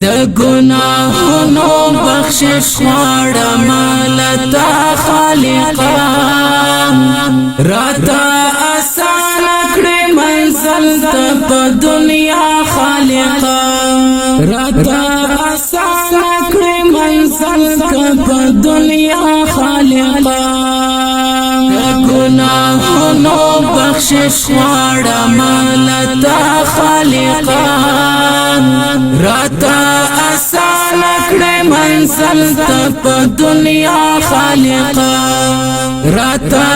د ګناهونو بخشش غواړم لتا خالقا، راته آسان کړې منزل ته په دنیا خالقا، راته آسان کړې منزل ته په دنیا خالقا. د ګناهونو بخشش غواړم لتا خالقا، راته آسان کړې منزل ته په دنیا خالقا، راته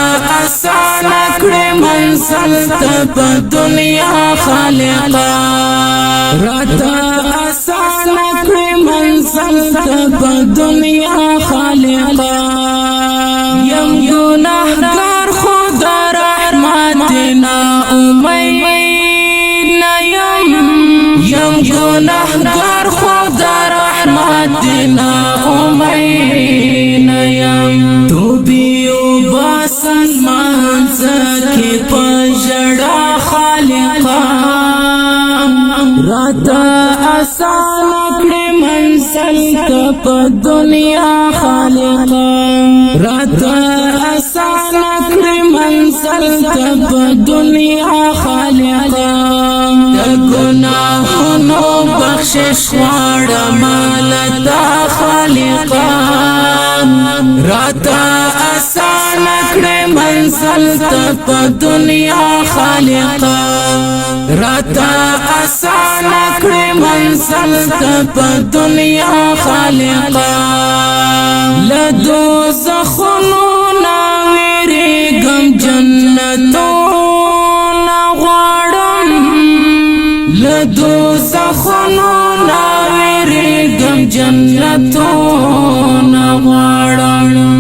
آسان کړې منزل ته په دنیا خالقا، راته آسان کړې منزل ته په دنیا خالقا. یم ګناهګار خدا رحمت نا امید یم، یم ګناهګار خدا رحمت نا امید یم. توبې او باسن مانځ کې پجړه خالقا، راته آسان کړې منزل ته په دنیا خالقا، راته آسان کړې منزل ته په دنیا خالقا. د ګناهونو بخشش غواړم لتا خالقا، راته آسان کړې منزل ته په دنیا خالقا، راته آسان کړې منزل ته په دنیا خالقا. لدو زخونو ناویریږم جنتو غواړم، لدو زخونو ناویریږم جنتو غواړم.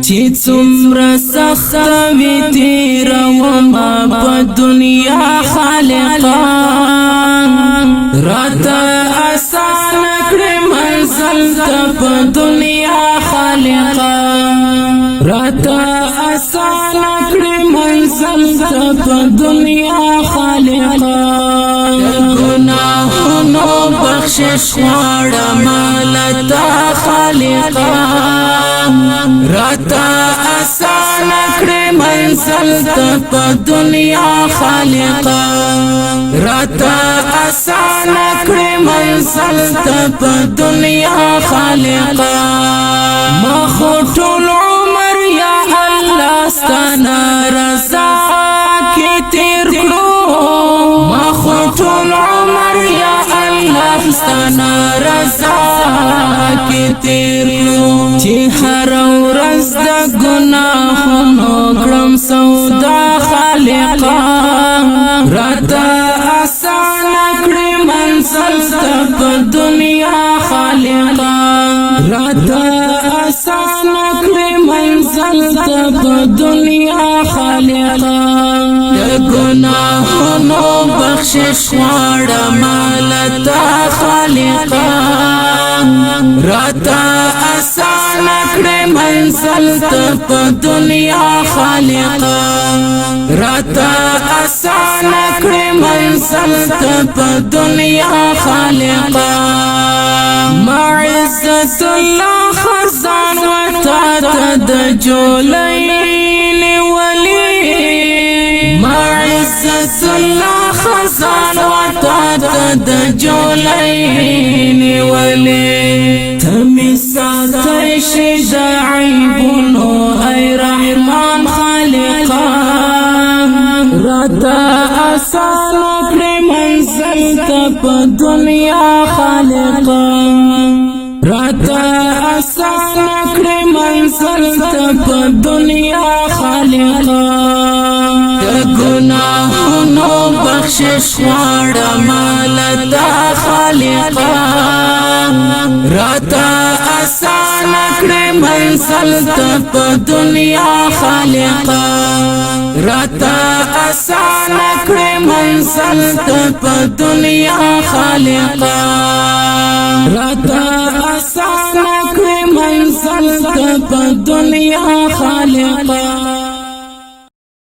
چې څومره سخت وي تیروم په دنیا خالقا، راته آسان کړې منزل ته په دنیا خالقا، راته آسان کړې منزل ته په دنیا خالقا. ګناهونو بخشش غواړم لتا خالقا، راته آسان کړې منزل ته په دنیا خالقا، راته آسان کړې منزل ته په دنیا خالقا. ما خو ټول عمر یا الله ستانه رضا کې تیر کړو، ما خو ټول عمر یا الله ستانه رضا کې تیر کړو. چې هر ورځ د ګناهونو کړم سودا خالقا، راته آسان کړې منزل ته په دنیا خالقا، راته آسان کړې منزل ته په دنیا خالقا. د ګناهونو بخشش غواړم لتا خالقا، راته آسان کړې منزل ته په دنیا خالقا، راته آسان کړې منزل ته په دنیا خالقا. ما عزت الله خزان وتا ته د جولۍ نیولې، ما عزت الله خزان وتا ته د جولۍ نیولې. تمی ساتي شي د عیبونو ای رحمان خالقا، راته آسان کړې منزل ته په دنیا خالقا، راته آسان کړې منزل ته په دنیا خالقا. د ګناهونو بخشش غواړم لتا خالقا، راته آسان کړې منزل ته په دنیا خالقا، راته آسان کړې منزل ته په دنیا خالقا، راته آسان کړې منزل ته په دنیا خالقا.